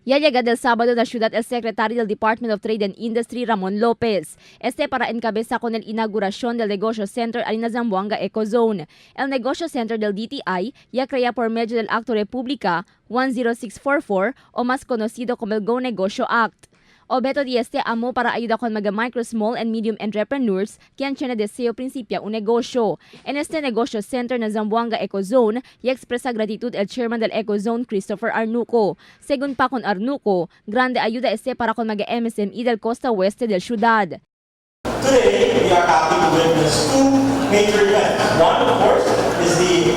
Ya llega del sábado na ciudad el secretario del Department of Trade and Industry, Ramon Lopez. Este para encabeza con el inauguración del Negosyo Center alin na Zamboanga Ecozone. El Negosyo Center del DTI ya crea por medio del Acto República 10644 o más conocido como el Go Negosyo Act. Objeto de este amo para ayuda con mga micro, small and medium entrepreneurs quien tiene deseo principia un negosyo. En este negosyo center na Zamboanga Ecozone, y expresa gratitud el chairman del Ecozone, Christopher Arnuco. Según pa con Arnuco, grande ayuda este para con mga MSME del costa oeste del ciudad. Today, we are happy to witness two major events. One, of course, is the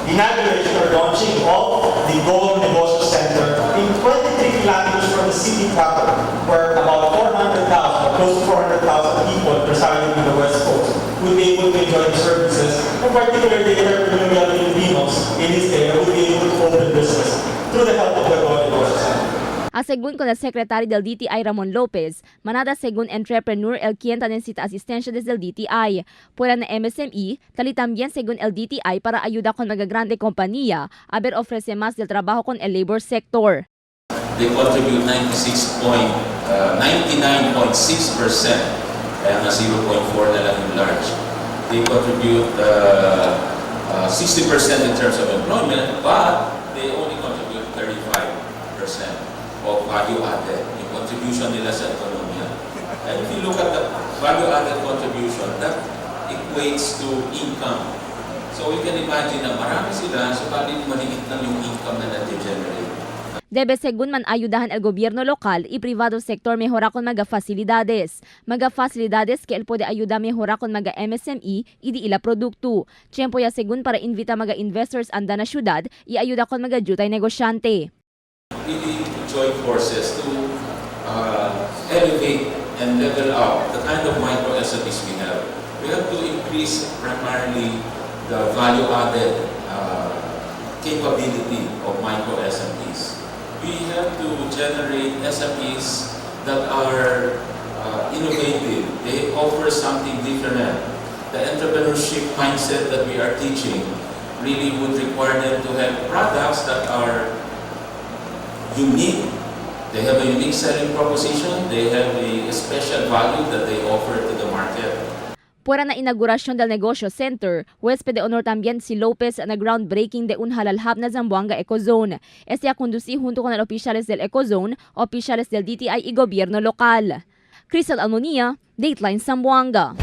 inauguration or launching of the Go Negosyo Center in 23 kilometers from the city proper, where about 400,000, or close to 400,000 people residing in the West Coast would be able to enjoy the services, and particularly the entrepreneurial Filipinos in this area would be able to open business through the help of the Go Negosyo Center. A según con el secretario del DTI, Ramon Lopez, manada según entrepreneur el quien necesita asistencia desde el DTI. Pueda na MSME, tali también según el DTI para ayuda con mga grande compañía a ver ofrece más del trabajo con el labor sector. They contribute 99.6%, kaya nga 0.4 na lang yung large. They contribute 60% in terms of employment, but they only contribute 35% of value added, yung contribution nila sa ekonomiya. And if you look at the value added contribution, that equates to income. So you can imagine na marami sila, so bali maliit lang yung income na na-generate. Debe según man ayudahan el gobierno local y privado sector mejora con mga facilidades. Mga facilidades que él puede ayudar mejora con mga MSME y di ila produkto. Tiempo ya según para invita mga investors anda na syudad y ayuda con mga jutay negosyante. Really join forces to elevate and level up the kind of micro SMEs we have. We have to increase primarily the value added capability of micro SMEs. We have to generate SMEs that are innovative. They offer something different. The entrepreneurship mindset that we are teaching really would require them to have products that are unique. They have a unique selling proposition. They have a special value that they offer to the market. Puera na inauguración del Negosyo Center, huésped de honor también si López na groundbreaking de un halal hub na Zamboanga Ecozone. Este a conducir junto con el oficiales del Ecozone, oficiales del DTI y gobierno local. Crystal Almonia, Dateline Zamboanga.